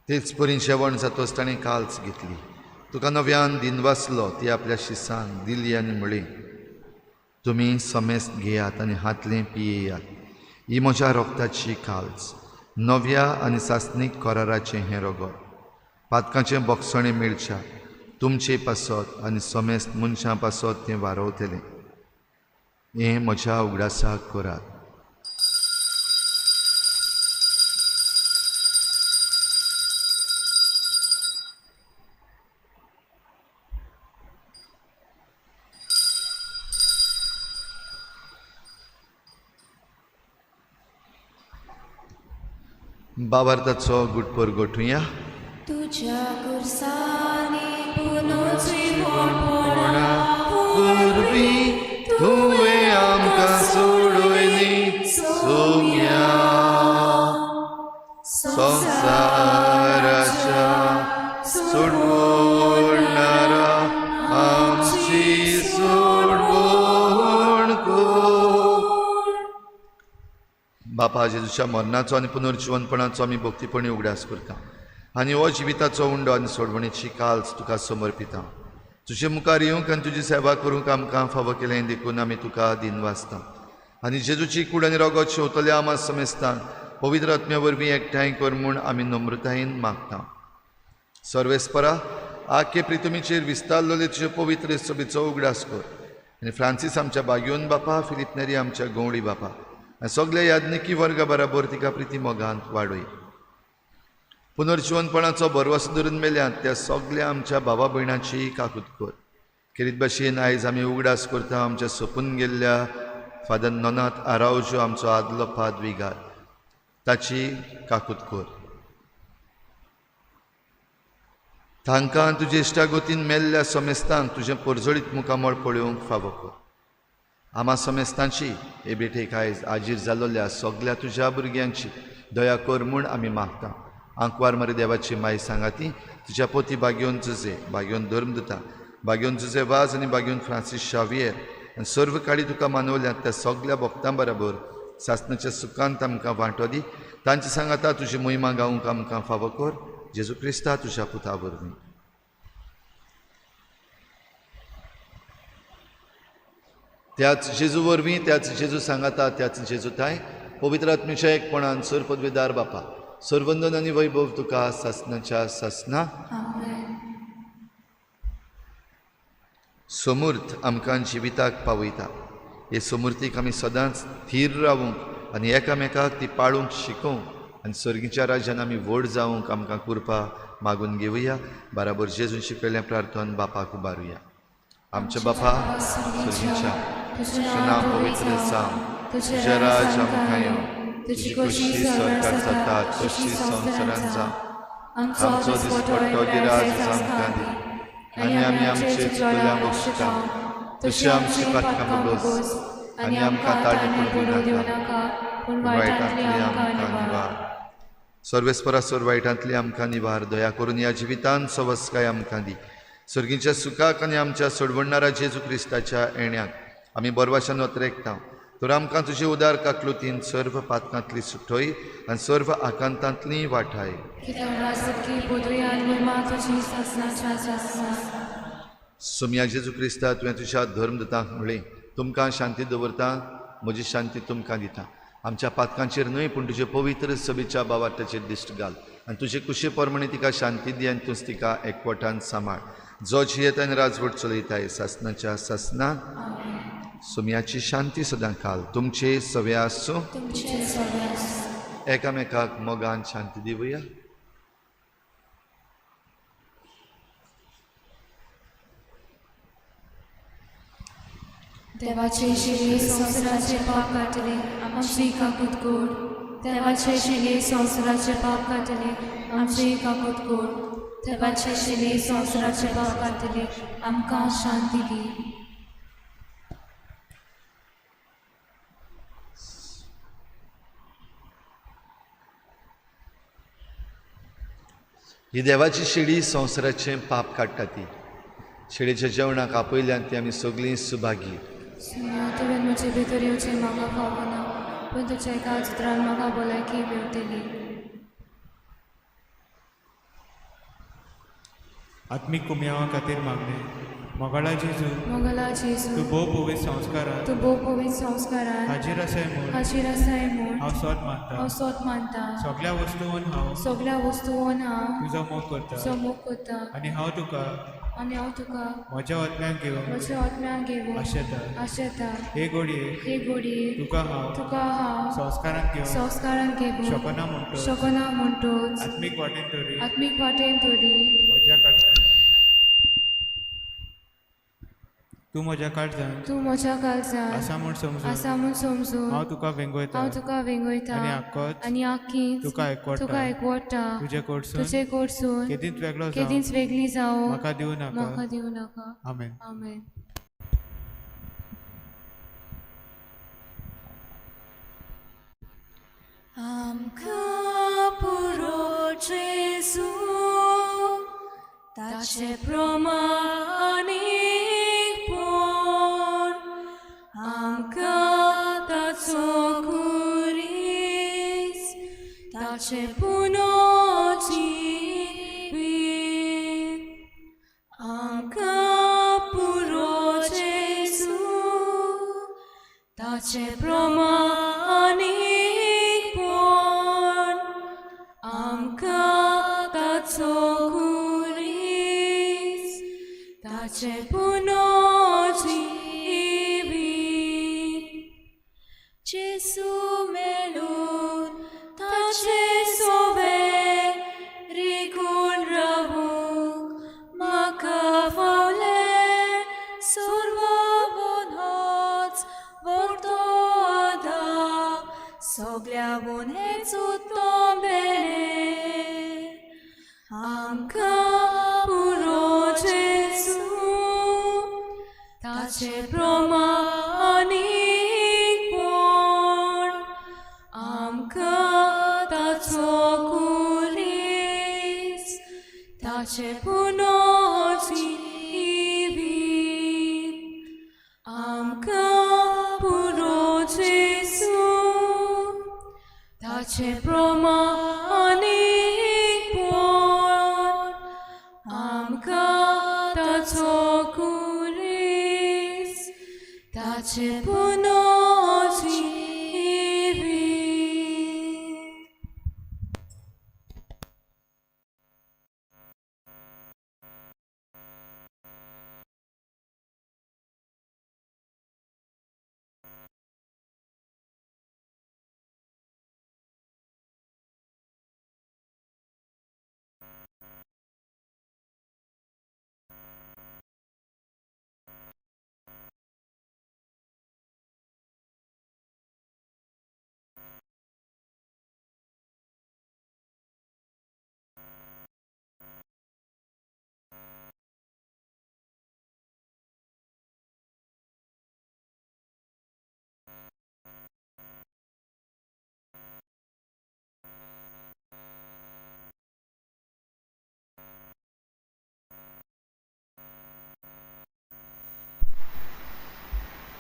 S4: तेच परी जेवण जातच ताणें काल्स घेतली, तुका नव्यान दिनवासलो, ती आपल्या शिसांक दिली आनी म्हणली, तुमी समेस्त घेयात आनी हातलें पियेयात, ही म्हज्या रोगताची काल्स, नव्या आनी सासणीक कराराचें हें रगत, पातकाचें बोगसणें मेळच्या तुमचे पासत आनी समेस्त मनशां पासत तें वारवतलें। हें म्हज्या उगडासाक करात। बाबार्थाचो गुटपोर गोठुया।
S3: तुझ्या कुर्सानी पुनर्जीवनपणा
S4: वरवीं तुवें आमकां सोडयली सोम्या, संवसाराच्या सोडवणारा आमची सोडवण कर। बापा, जेजूच्या मरणाचो आनी पुनर्जिवनपणाचो आमी भक्तीपणी उगडास करता आनी हो जिविताचो उंडो आनी सोडवणेची काल्स तुका समर्पिता। तुजे मुखार येवंक आनी तुजी सेवा करूंक आमकां फावो केलें देखून आमी तुका दिनवासता आनी जेजूची कूड आनी रगत शेवतल्या आमा समेस्तांक पवित्र आत्म्या वरवीं एकठांय कर म्हूण आमी नम्रतायेन मागता। सर्वेस्परा, आखे प्रितमीचेर विस्तारलेले तुजे पवित्र सभेचो उगडास कर आनी फ्रांसीस आमच्या बागयोन बापा, फिलीप नेरी आमच्या गवळी बापा आनी सगल्या याज्ञिकी वर्गा बराबर तिका प्रिती मोगांत वाडय। पुनर्जिवनपणाचो भरवसो धरून मेल्यात त्या सगल्या आमच्या भावा भयणाची काकूत कर। खेरीत भाशेन आयज आमी उगडास करता आमच्या सोपून गेल्ल्या फादर नोनाथ आरावजो आमचो आदलो पादविगार, ताची काकूत कर। तांकां तुजे इश्टागोतीन मेल्ल्या समेस्तांक तुजें परजळीत मुखामळ पळोवंक फावो कर। आमा समेस्तांची हे भेटेक आयज आजीर जालोल्या सगल्या तुज्या भुरग्यांची दया कर म्हूण आमी मागता। आंकवार मरे देवाची माय सांगाती तुज्या पोती बागयोन जुजे, बागयोन धर्मदुता, बागयोन जुजे वाज आनी बागयोन फ्रांसीस शावियर आनी सर्व काळी तुका मानवल्यात त्या सगल्या भक्तां बराबर सासणाच्या सुखांत आमकां वांटो दी। तांचे सांगाता तुजी मोहिमा गावंक आमकां फावो कर। जेजू क्रिस्ता तुज्या पुता वरवीं। त्याच जेजू वरवीं, त्याच जेजू सांगाता, त्याच जेजू ताय पवित्र आत्म्याच्या एकपणान सर पदवीदार बापा, सर्वंदन आनी वैभव तुका सासनाच्या सासना.
S6: आमेन.
S4: समूर्त आमकां जिविताक पावयता. हे समूर्तीक आमी सदांच थीर रावूंक आनी एकामेकाक ती पाळूंक शिकोवंक आनी सर्गीच्या राज्यान आमी व्हड जावंक आमकां कृपा मागून घेवया. बाराबर जेजून शिकयल्लें प्रार्थन बापाक उबारुया. आमच्या बापा सर्गीच्या, तुजें नांव पवित्र जावं, तुजें राज आमकां येवं, तुजी खोशी सरकार जाता तशी संवसारांत जावं. आमचो दिसपट्टो गिराज आमकां दी आनी आमी आमचे चुकल्या बक्षिता तशी आमची पातकां बगोस आनी आमकां ताळें पडूं दिवनाका, पूण वायटांतली आमकां निवार. सर्वेस्परा सोर वायटांतली आमकां निवार. दया करून ह्या जिवितान सवस्काय आमकां दी. सर्गीच्या सुखाक आनी आमच्या सोडवणणारा जेजू क्रिस्ताच्या येण्याक आमी बरवाशान अत्रेकता. तर आमकां तुजे उदार काकलुतीन सर्व पातकांतली सुटय आनी सर्व आकांतांतली वाठाय. सोमया जेजू क्रिस्ता, तुवें तुज्या धर्मदूतांक म्हणलें, तुमकां शांती दवरता, म्हजी शांती तुमकां दिता. आमच्या पातकांचेर न्हय पूण तुजे पवित्र सभेच्या बावार्थाचेर दिश्ट घाल आनी तुजे कुशे प्रमाणे तिका शांती दी आनी तूंच तिका एकवटान सांबाळ. जो जियेता आनी राजवट चलयताय सासनाच्या सासना. सोमयाची शांती सदां काल तुमचे सवे आसूं. एकामेकाक मोगान शांती दिवया.
S6: देवाचे शिले संवसाराचे पाप काडटले आमची काकूत कोड. देवाचे शिले संवसाराचे पाप काडटले आमची काकूत कोड. देवाचे शिले संवसाराचे पाप काडटले आमकां शांती दी.
S4: ही देवाची शिडी संवसाराचें पाप काडटा. ती शिडीच्या जेवणाक आपयल्यान ती आमी सगळीं सुभागी.
S6: सुम्या, तुवें म्हजे भितर येवचें म्हाका फावना, पूण तुज्या एका चित्रान म्हाका भलायकी मेवतली.
S7: आत्मीक कुमयावा खातीर मागणें. मोगाळा जेजू,
S6: मोगाळा जेजू,
S7: तूं भोव पवित्र संस्कारान,
S6: तूं भोव पवित्र संस्कारान
S7: हाजीर आसाय म्हूण,
S6: हाजीर आसाय म्हूण
S7: हांव सोद मानता,
S6: हांव सोद मानता.
S7: सगळ्या वस्तून हांव,
S6: सगळ्या वस्तून हांव
S7: तुजो मोग करता,
S6: तुजो मोग करता
S7: आनी हांव तुका,
S6: आनी हांव तुका
S7: म्हज्या आत्म्याक घेवन,
S6: म्हज्या आत्म्याक घेवन
S7: आशेता,
S6: आशेता.
S7: हे घोडये,
S6: हे घोडये,
S7: तुका हांव,
S6: तुका हांव
S7: संस्कारांत घेवन,
S6: संस्कारांत घेवन
S7: शकना म्हणटोच,
S6: शकना म्हणटोच,
S7: आत्मीक वाटेन तरी,
S6: आत्मीक वाटेन तरी
S7: म्हज्या काळजान, तूं म्हज्या काळजान,
S6: तूं म्हज्या काळजान
S7: आसा म्हूण समजून,
S6: आसा म्हूण समजून
S7: हांव तुका वेंगयता,
S6: हांव तुका वेंगयता
S7: आनी आख्खोच
S6: आनी आख्खीच
S7: तुका एकवटा,
S6: तुका एकवटा.
S7: तुजे कडसून,
S6: तुजे कडसून
S7: केदींच वेगळो जावं
S6: केदींच वेगळी जावं
S7: म्हाका दिवं नाका.
S6: म्हाका दिवं नाका.
S7: आमेन.
S6: आमेन.
S3: आमकां पुरो जेजू ताचे प्रमाणीकपण, आमकां ताचो खुरीस, ताचे पुनो जिवीत. आमकां पुरो जेजू ताचे प्रमाणीकपण, आमकां ताचो खुरीस, ताचे पुनो जिवीत. जेजू मेळून ताचे सोवे रिगून रावूंक म्हाका फावलें, सर्वांहून होच व्हडलो आदार, सगळ्यांहून हेंच उत्तम देणें. आमकां पुरो जेजू ताचे प्रमाणीकपण, आमकां ताचो खुरीस, ताचे पुनो जिवीत. आमकां पुरो जेजू ताचे प्रमाणीकपण, आमकां ताचो खुरीस, ताचे पुनो जिवीत.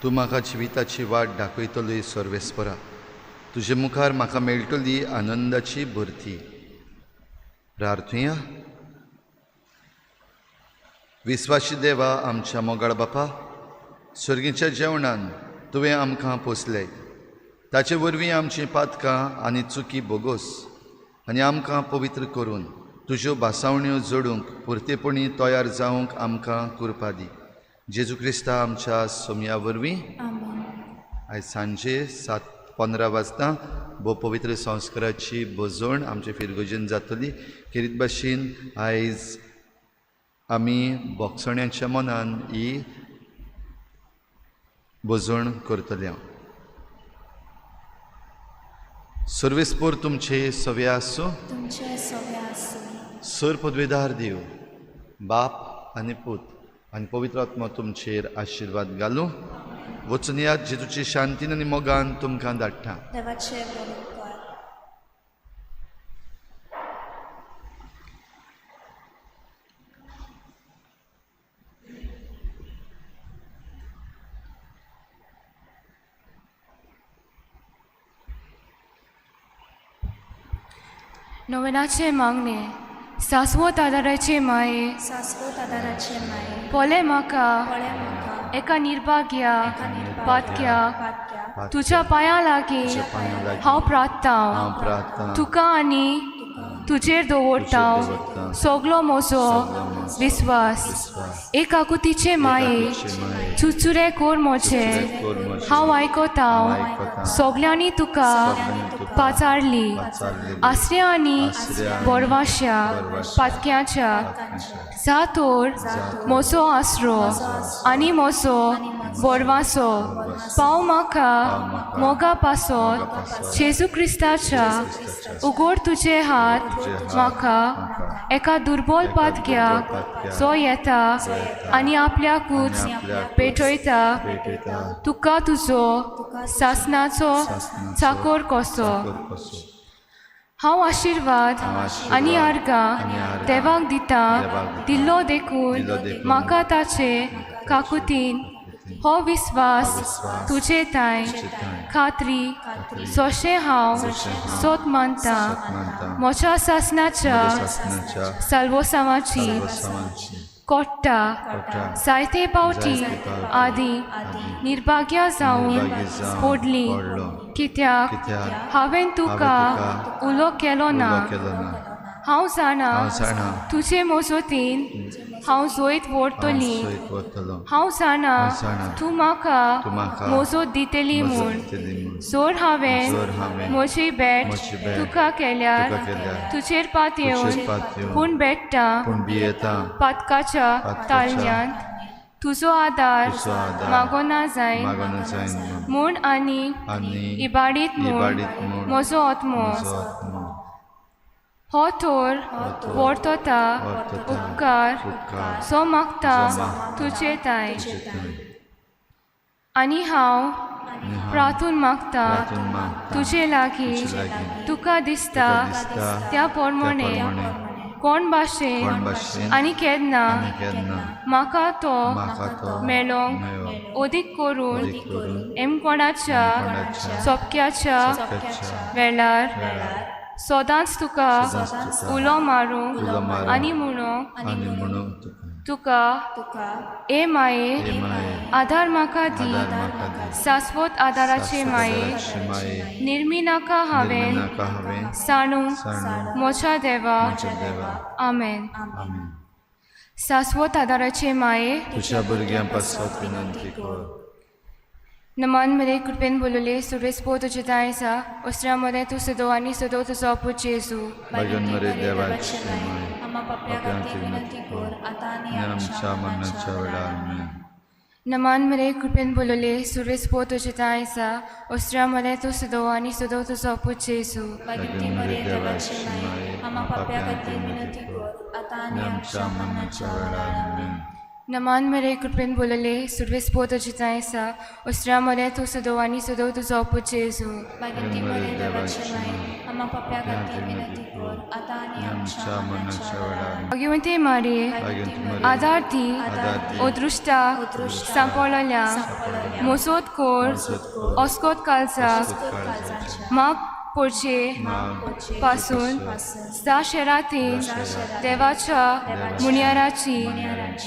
S4: तूं म्हाका जिविताची वाट दाखयतली सर्वेस्परा, तुजे मुखार म्हाका मेळटली आनंदाची भरती. प्रार्थुया. विस्वाशी देवा, आमच्या मोगाळ बापा, सर्गीच्या जेवणान तुवें आमकां पोसले, ताचे वरवीं आमचीं पातकां आनी चुकी बोगोस आनी आमकां पवित्र करून तुज्यो भासावण्यो जोडूंक पुरतेपणी तयार जावंक आमकां कृपा दी. जेजू क्रिस्ता आमच्या सोमया वरवीं. आयज सांजे 7:15 वाजता भोव पवित्र संस्काराची भजवण आमचे फिरगोजेन जातली. खेरीत भाशेन आयज आमी बोगसण्याच्या मनान ही भजवण करतले. सर्वेस्पोर तुमचे सवे आसूं.
S1: तुमचे सवे आसूं.
S4: सर पदवेदार देव बाप आनी पूत आनी पवित्र आत्मा तुमचेर आशिर्वाद घालूं. वचून यात जेजूची शांतीन आनी मोगान तुमकां धाडटा.
S1: देवाचे बरें उपकार.
S3: नोवेनाचे मागणे. सासवत आदाराचे माये,
S1: सासवत आदाराचे माये,
S3: पोले म्हाका
S1: पळे म्हाका
S3: एका निर्भाग्या
S1: एका निर्भाग्या
S3: पातक्या
S1: पातक्या
S3: तुज्या पांयां लागीं
S4: तुज्या पांयां लागीं
S3: हांव प्रार्थता,
S4: हांव प्रार्थना
S3: तुका आनी तुजेर दवरता
S4: दवरता
S3: सगलो म्हजो
S4: सगलो म्हजो
S3: विस्वास.
S4: विस्वास.
S3: एक आकुतीचे माये,
S4: एकाकुतीचे माये,
S3: चुचुरे कोर म्हजे,
S4: चुचुरे कोर म्हजे,
S3: हांव आयकता
S4: हांव आयकता
S3: सगल्यांनी तुका
S4: सगल्यांनी तुका
S3: पाचारली.
S4: पाचारलेली.
S3: आसऱ्या आनी
S4: आसऱ्या आनी
S3: बोरवाश्या
S4: बोरवाश्या
S3: पातक्याच्या
S4: पातक्याच्या
S3: जातोर म्हजो आसरो आनी म्हजो बोरवासो पाव म्हाका मोगा पासत जेजू क्रिस्ताच्या उगड तुजे हात म्हाका एका दुर्बल पातक्याक जो येता आनी आपल्याकूच पेटयता तुका तुजो सासनाचो चाकोर कसो. हांव आशिर्वाद आनी आर्गां देवाक दिता दिल्लो देखून म्हाका ताचे काकुतीन हो विस्वास तुजे ताय खात्री जशें हांव सोत मानता म्हज्या सासनाच्या साल्वोसांवाची कोट्टा जायते पावटी आदी निर्भाग्या जावन पडली, कित्याक हांवें तुका उलो केलो ना. हांव जाणा तुजे मजतीन हांव जैत व्हरतली. हांव जाणा तूं म्हाका मजत दितली म्हूण. जर हांवें म्हजी भेट तुका केल्यार तुजेर पात येवन पूण भेट्टा पातकाच्या ताळण्यांत तुजो आदार मागोना जाय म्हूण आनी इबाडीत म्हूण म्हजो आत्मो हो थोर वर्तता उपकार सो मागता तुजे ताय. आनी हांव प्रार्थून मागता तुजे लागीं तुका दिसता त्या प्रमाणे कोण भाशेन आनी केन्ना म्हाका तो मेळोंक अदीक करून एमकोणाच्या सोपक्याच्या वेळार सदांच तुका उलो मारूंक आनी म्हणूंक तुका ए माये आदार म्हाका दी. सासवत आदाराचे माये, निर्मी नाका हांवें साणू म्हज्या देवा. आमेन. सासवत आदाराचे माये,
S4: तुज्या भुरग्यां पासत विनंती कर.
S3: नमान मरे कृपेन बोलले सुरेश पो तुजे दाय आसा उसऱ्या मदें तूं सदो आनी सदो तुजो पूत जेजू.
S4: भाग्यवान मरे देवाचे माये,
S1: आम्हा पापण्या खातीर विनंती कर आतां आनी
S4: आमच्या मरणाच्या वेळार. आमेन.
S3: नमान मरे कृपेन बोलले सुरेश पो तुजे दाय आसा उसऱ्या मदें तूं सदो आनी सदो तुजो पूत जेजू.
S1: भाग्यवंती मरे देवाचे माये, आम्हा पापण्या खातीर विनंती कर आतां आनी
S4: आमच्या मरणाच्या वेळार. आमेन.
S3: नमान मरे कृपेन बोलले सुरवेस्पो तुजी आसा ओस्त्रा मरे तूं सदो आनी सदो तुजो पूत जेजू.
S1: भाग्यवंती मरे देवाची माय, आम्हा पाप्या खातीर विनंती कर, आतां आनी आमच्या मरणाच्या वेळार.
S3: भाग्यवंती मारये,
S4: भाग्यवंती मरिये,
S3: आदार दी,
S4: आदार दी,
S3: अदृश्टाक सांपळल्या, मोसोत कोर, ओस्कोत कालचाक, माग पोरचे पासून सा शेराती देवाच्या मुनियाराची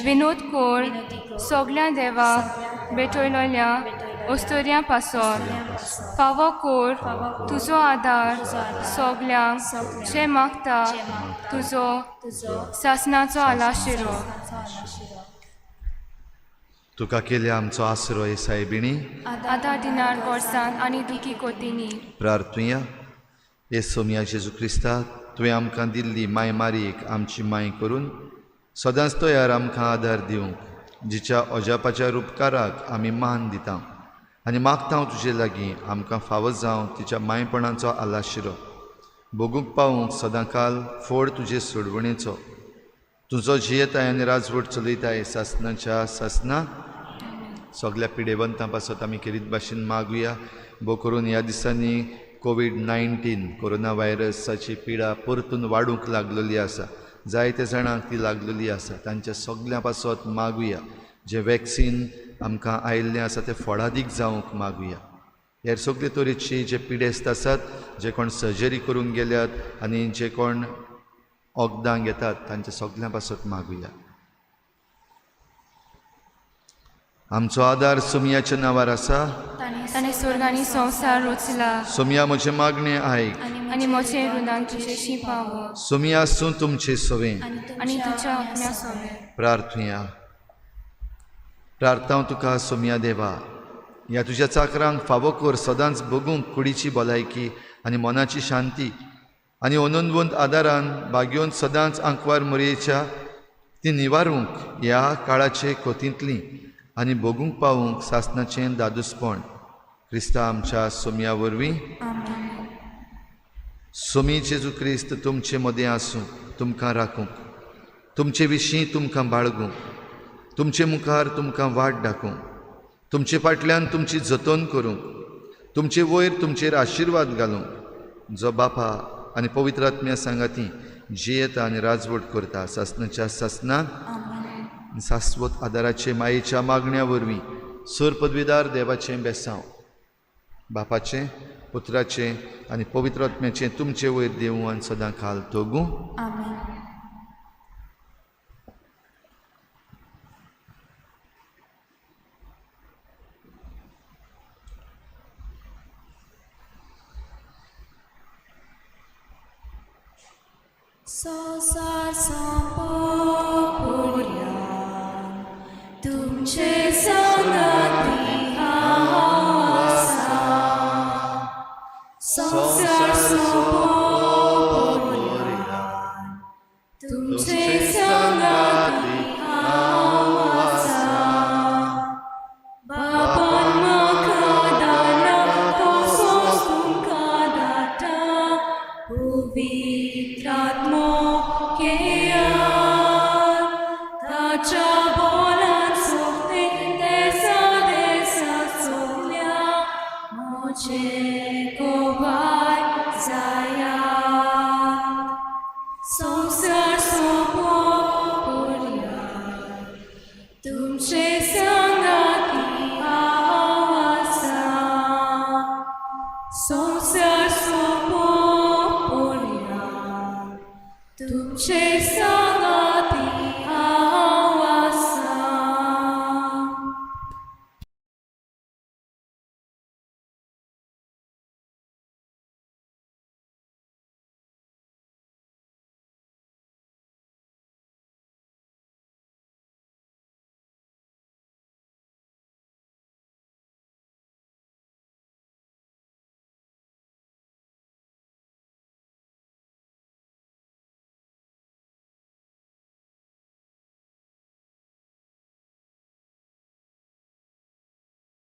S3: विनोद कोर सगल्या देवाक भेटयलोल्या ओस्तोर्या पासोन फावो कोर तुजो आदार सगल्यांक जे मागता तुजो सासनाचो आलाशिरो.
S4: तुका केल्या आमचो आसरो हे सायबिणी.
S3: आदार दिनार गोडसान आनी दुखी कोतीनी.
S4: प्रार्थुया. हे सोमया जेजू क्रिस्ता, तुवें आमकां दिल्ली माय मारयेक आमची माय करून सदांच तयार आमकां आदार दिवंक, जिच्या अजापाच्या रुपकाराक आमी मान दिता आनी मागता तुजे लागीं आमकां फावो जावं तिच्या मायपणाचो आलाशिरो भोगूंक पावूंक सदांकाल फोड तुजे सोडवणेचो. तुजो जियेताय आनी राजवट चलयताय सासनाच्या सासना. सगल्या पिडेवंतां पासत आमी खेरीत भाशेन मागुया. भो करून ह्या दिसांनी कोवीड-19 कोरोना व्हायरसाची पिडा परतून वाडूंक लागलेली आसा, जायते जाणांक ती लागलेली आसा. तांच्या सगल्यां पासत मागुया. जें वॅक्सीन आमकां आयिल्लें आसा तें फळादीक जावंक मागुया. हेर सगळे तरेची जे पिडेस्त आसात, जे कोण सर्जरी करूंक गेल्यात आनी जे कोण वखदां घेतात तांच्या सगल्यां पासत मागुया. आमचो आदार सोमयाच्या नांवार आसा.
S3: ताणें स्वर्ग आनी संवसार रचला.
S4: सोमया म्हजें मागणें आयक
S3: आनी म्हजें रुदान तुजेशी पावो.
S4: सोमया आसूं तुमचे सवें
S3: आनी तुज्या आत्म्या सोवें.
S4: प्रार्थुया. प्रार्थांव तुका सोमया देवा, ह्या तुज्या चाकरांक फावो कर सदांच भोगूंक कुडीची भलायकी आनी मनाची शांती आनी अनंतवंत आदारान भाग्योवन सदांच आंकवार मोरयेच्या ती निवारूंक ह्या काळाचे कोतींतली आनी भोगूंक पावूंक सासनाचें दादूसपण क्रिस्ता आमच्या सोमया वरवीं. सोमी जेजू क्रिस्त तुमचे मदें आसूं, तुमकां राखूंक, तुमचे विशीं तुमकां बाळगूंक, तुमचे मुखार तुमकां वाट दाखोवंक, तुमचे फाटल्यान तुमची जतन करूंक, तुमचे वयर तुमचेर आशिर्वाद घालूंक, जो बापा आनी पवित्र आत्म्या सांगाती जियेता आनी राजवट करता सासनाच्या सासना. सास्वत आदाराचे मायेच्या मागण्या वरवीं सर पदवीदार देवाचें बेसांव बापाचें, पुत्राचें आनी पवित्र आत्म्याचें तुमचे वयर देवूं आनी सदां खाल तोगूं.
S6: संवसार सोंपोवया तुमचे सांगाती हांव आसा. संवसार सोंपोवया तुमचे सांगाती हांव आसा. बापान म्हाका धाडला तसोच तुमकां धाडटा पवित्र आत्मो घेयात. ताच्या बोलान सोंपते देसा देसा सगल्या म्हजे गोवाय जायात. संवसार सोंपोवया तुमचे सांगाती हांव आसा. संवसार सोंपोवया तुमचे सांगाती.